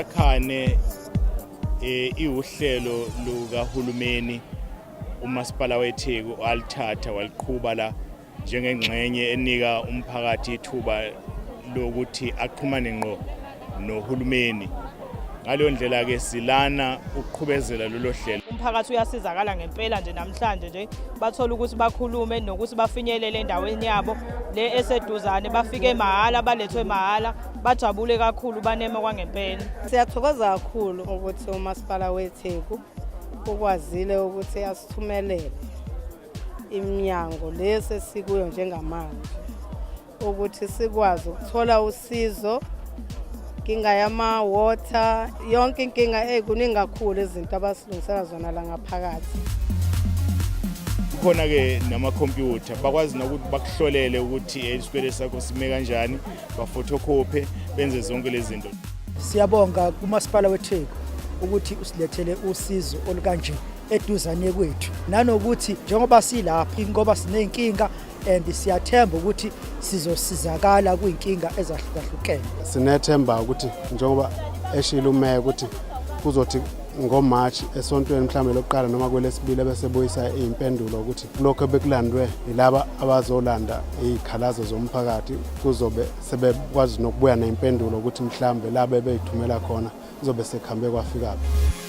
Masakhane iwuhlelo lukahulumeni umasipala weTheku alithatha waliqhuba la njengengxenye enika umphakathi ithuba lokuthi axhumane ngqo nohulumeni. Ngaleyo ndlela-ke silana ukuqhubezela lolo hlelo. Umphakathi uyasizakala ngempela nje namhlanje nje bathola ukuthi bakhulume nokuthi bafinyelele endaweni yabo le eseduzane, bafike mahhala, balethwe mahhala, bajabule kakhulu, baneme kwangempela. Siyathokoza kakhulu ukuthi umasipala weTheku ukwazile ukuthi asithumelele iminyango lesi esikuyo njengamanje ukuthi sikwazi ukuthola usizo, inkinga yama-water, yonke inkinga kuningi kakhulu izinto abasilungisela zona la ngaphakathi. Kukhona-ke namakhompyutha, bakwazi nokuthi bakuhlolele ukuthi isikweletu sakho sime kanjani, bafotokhophe, benze zonke lezi zinto. Siyabonga kumasipala weTheku ukuthi usilethele usizo olukanje eduzane kwethu, nanokuthi njengoba silapha ngoba siney'nkinga and siyathemba ukuthi sizosizakala kuyinkinga ezahlukahlukene. Sinethemba ukuthi njengoba eshilo umeya ukuthi kuzothi ngoMarch esontweni mhlawumbe lokuqala noma kwelesibili ebese buyisa iy'mpendulo ukuthi lokho bekulandwe yilaba abazolanda iy'khalazo zomphakathi, kuzobe sebekwazi nokubuya ney'mpendulo ukuthi mhlawumbe la bebey'thumela khona kuzobe sekuhambe kwafikaphi.